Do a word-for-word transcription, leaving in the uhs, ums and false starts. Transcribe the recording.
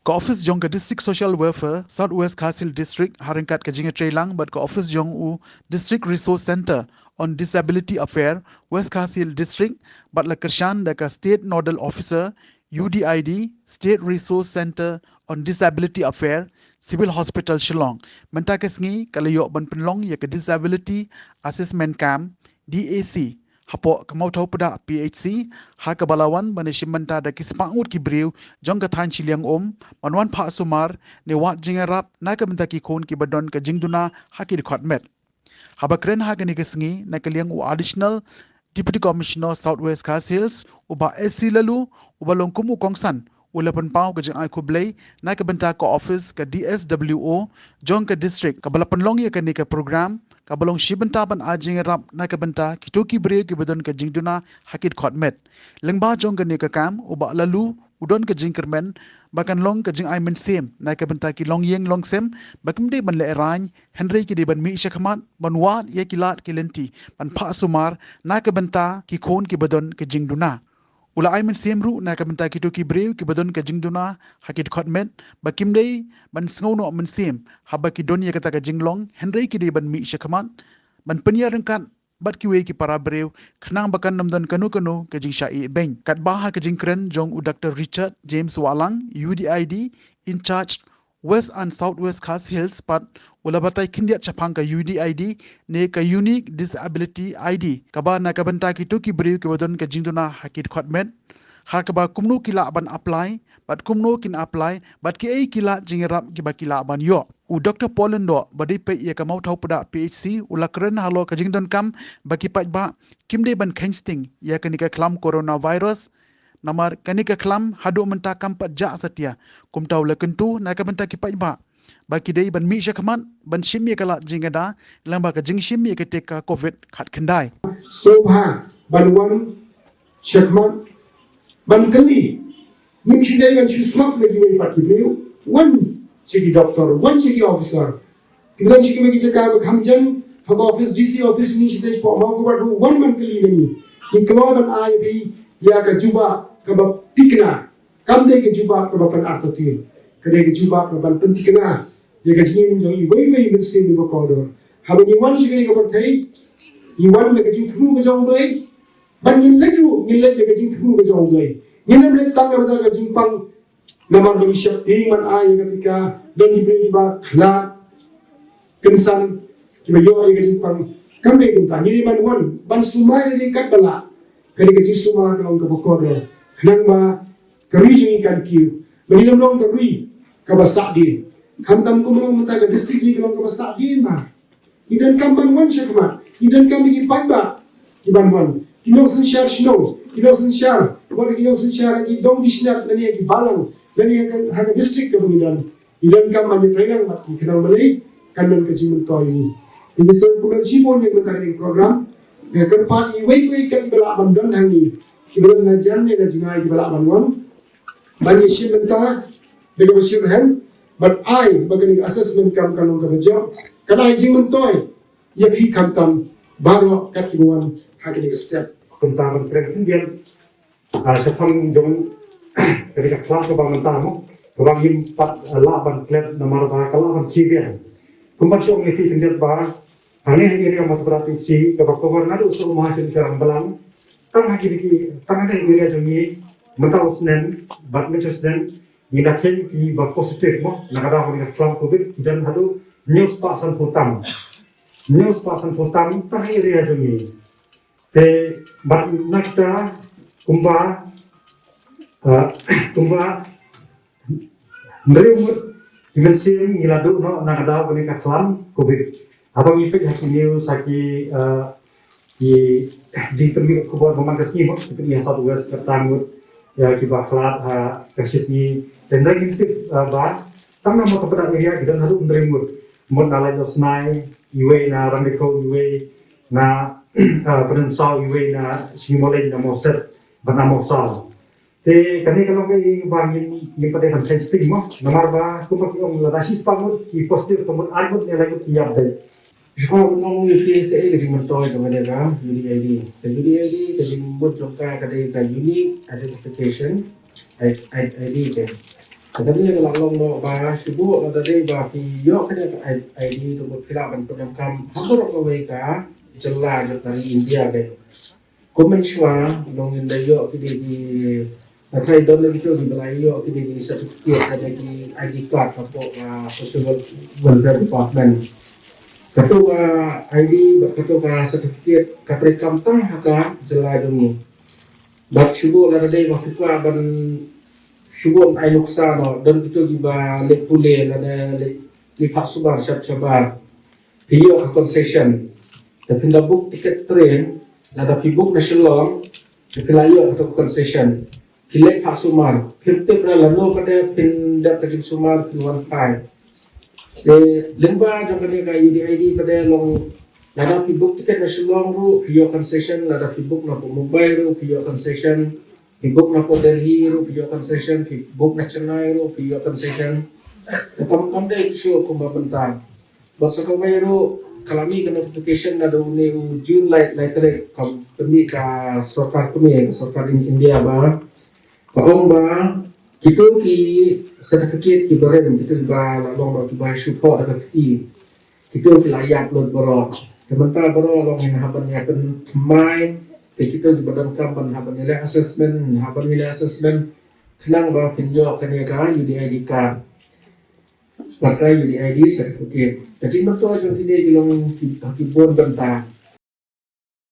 Ka office jong ka District Social Welfare South West Khasi Hills District ha ryngkat ka jingïatreilang bad ka office jong u District Resource Centre on Disability Affair West Khasi Hills District bad la kyrshan da ka State Nodal Officer U D I D, State Resource Centre on Disability Affair, Civil Hospital Shillong. Mynta ka sngi ka la ïoh ban pynlong ïa ka Disability Assessment Camp, D A C, hapoh ka Mawthaw Pdah P H C, ha kaba la wan ban ïashim bynta da ki spah ngut ki briew jong ka thaiñ Shiliang Um, ban wan phah sumar ne wad jingïarap na ka bynta ki khun kiba don ka jingduna ha ki dkhot met. Haba kren ha kane ka sngi na ka liang u Additional Deputy Commissioner South West Khasi Hills, u Bah S C Laloo, uba long kum u kongsan, u la pynpaw ka jingai khublei na ka bynta ka office ka D S W O jong ka district kaba la pynlong ïa kane ka program kaba long shi bynta ban ai jingïarap na ka bynta kito ki briew kiba don ka jingduna ha ki dkhot met. Lyngba jong kane ka camp, u Bah Laloo u don ka jingkyrmen ba kan long ka jingai mynsiem na ka bynta ki longïing longsem ba kim dei ban lehraiñ, hynrei ki dei ban mih shakhmat ban wad ïa ki lad ki lynti ban phah sumar na ka bynta ki khun kiba don ka jingduna. U la ai mynsiem ruh na ka bynta kito ki briew kiba don ka jingduna ha ki dkhot met ba kim dei ban sngew noh mynsiem haba ki don ïa kata ka jinglong, hynrei ki dei ban mih shakhmat ban pynïaryngkat bad kiwei ki para briew khnang ba kan ym don kano kano ka jingshah ïehbeiñ. Katba ha ka jingkren jong u Doctor Richard James Wahlang, U D I D in charge West and South West Khasi Hills pat, u la batai khyndiat shaphang ka U D I D ne ka Unique Disability I D, kaba na ka bynta kito ki briew kiba don ka jingduna ha ki dkhot met, ha kaba kumno ki lah ban apply bad kumno kin apply bad kiei ki lad jingïarap kiba ki lah ban ïoh. U Doctor Paul Lyngdoh ba dei peit ïa ka Mawthaw Pdah P H C u la kren halor ka jingdonkam ba ki paidbah kim dei ban kheiñ sting ïa kane ka khlam coronavirus, namar kane ka khlam haduh mynta kam pat jah satia. Kumta u la kyntu na ka bynta ki paidbah ba ki dei ban mih shakhmat ban shim ïa ka lad jingïada lyngba ka jingshim ïa ka tika Covid khatkhyndai. Sngewbha ban wan shakhmat ban kylli. Ngim shu dei ban shu sngap na kiwei pat ki briew. Wan sha ki doktor, wan sha ki officer. Ki don sha kiwei ki jaka ba kham jan, ha ka office D C office ni sha dei shapoh Mawkyrwat ruh, wan ban kylli na ngi. Ngi kloi ban ai ïa phi ïa ka jubab kaba thikna. Kam dei ka jubab kaba pynartatien. Ka dei ka jubab kaba pynthikna ïa ka jingim jong iwei iwei mynsiem iba kordor. Haba ngi wan sha kane ka pyrthei, ngi wan da ka jingthmu ka jong U Blei. Ban ngin leit ruh, ngin leit da ka jingthmu ka jong U Blei. Ngin ym leit tang da ka jingpang. Namar ba ngi sheptieng ban ai ïa ka tika, don ki briew kiba khlad kynsan kiba ïoh ïa ka jingpang. Kam dei kumta, ngi dei ban wan ban sumar ïa ka kat ba lah. Ka dei ka jingsumar ka long kaba kordor. Khnang ba ka ri jong ngi kan kiew. Ba ngi nym long ka ri kaba sahdien. Khamtam kumno mynta ka district jong ngi ka long kaba sahdien ba ngi donkam ban wan shakhmat. Ngi donkam ïa ki paidbah ki ban wan. Ki nongsynshar shnong, ki nongsynshar, wat ki nongsynshar ha ki dong ki shnat, lane ha ki balang, lane ha ka, ha ka district kaba ngi don. Ngi donkam ban ïatrei lang bad ki khnang ba lei kan don ka jingmyntoi ïa ngi. Ngi sngewbha kumne shibun ïa ka mynta ka ding program. Nga kyrpad ïa iwei pa iwei kat kiba lah ban don hangne, kiba don na jan ne na jngai kiba lah ban wan ban ïashim bynta da kaba shitrhem bad ai ba kane ka assessment camp kan long kaba jop, kan ai jingmyntoi ïa phi khamtam baroh kat kiba wan ha kane ka step. Kumta ban kren khyndiat, ah, shaphang jong kane ka khlam kaba mynta mo, kaba ngim pat, ah, lah ban klet namar ba ka lah ban khie biang. Kumba shu ong ïa phi khyndiat ba hangne ha area Mawthaw Pdah P H C kaba cover naduh Sohma sha Rangblang, tang ha kine ki, tang ha area jong ngi mynta u snem bad mynta u snem ngi da kheiñ kiba positive mo na ka daw kane ka khlam Covid ki don haduh hynñiew spah sanphew tam. Hynñiew spah sanphew tam tang ha area jong ngi. Te bad na kita kumba, ah, kumba hynriew ngut ki mynsiem ngi la duh noh na ka daw kane ka khlam Covid. Haba ngi peit ha ki news ha ki, ah, ki jingpynmih khubor ba man ka sngi mo, ki pynmih ha South West kata ngut ïa kiba khlad ha ka shi sngi. Te hynrei ngim tip, ah, ba tang na Mawthaw Pdah area ki don haduh hynriew ngut. Mut na Laitlawsnai iwei, na Rangblang iwei, na, ah, Pyndensaw iwei, na Shngiumawlein, na Mawset bad na Mawsaw. Te kane ka long kaei ba ngin, ngin pat dei ban kheiñ sting mo. Namar ba kumba ki ong lada shi spah ngut ki positive, to mut ar ngut ne lai ngut ki ïap beit. Shuwa ban ong ïa phi kaei ka jingmyntoi kaba dei ka U D I D. Ka U D I D ka jingmut jong ka ka dei ka Unique Identification I-, I-, I D te. Kata ka la long noh ba shu buh lada dei ba phi ïoh kane ka ID to ba phi lah ban pyndonkam ha baroh kawei ka jylla jong ka ri India de. Kum mynshuwa long ngin da ïoh kine ki, nga tharai don na kito kiba la ïoh kine ki certificate lane ki ID card hapoh Social Welfare Department. Kato ka ID bad kato ka certificate ka treikam tang ha ka jylla jong ngi. Bad shu buh lada dei ba phi kwah ban shu buh ai nuksa noh, don kito kiba leit pule lane leit phah sumar shap shabar, phi ïoh ka concession. Te phin da book ticket train, lada phi book na Shillong, te phi la ïoh kato ka concession. Phi leit phah sumar, phin tip re lano kata phin dep ka jingsumar, phin wan phai. Te lyngba jong kane ka UDID pat de long, lada phi book ticket na Shillong ruh phi ïoh concession, lada phi book na Mumbai ruh phi ïoh concession, phi book na Delhi ruh phi ïoh concession, phi book na Chennai ruh phi ïoh concession. Te kam kam dei shuh kumba mynta. Bad sa kawei ruh ka la mih ka notification naduh une u June lai lai tarik, ka pynmih ka sorkar kmie, ka sorkar India ba ka ong ba kito ki certificate kiba rim, kito kiba la long ba kiba shu thoh da ka kti, kito ki la ïap lut baroh. Te mynta baroh long ngin hap ban ïa pynthymmai, te kito kiba donkam ban hap ban ïaleh assessment, hap ban ïaleh assessment khnang ba phin ïoh kane ka UDID card bad ka UDID certificate. Ka jingmyntoi jong kine ki long ki, ki bun bynta.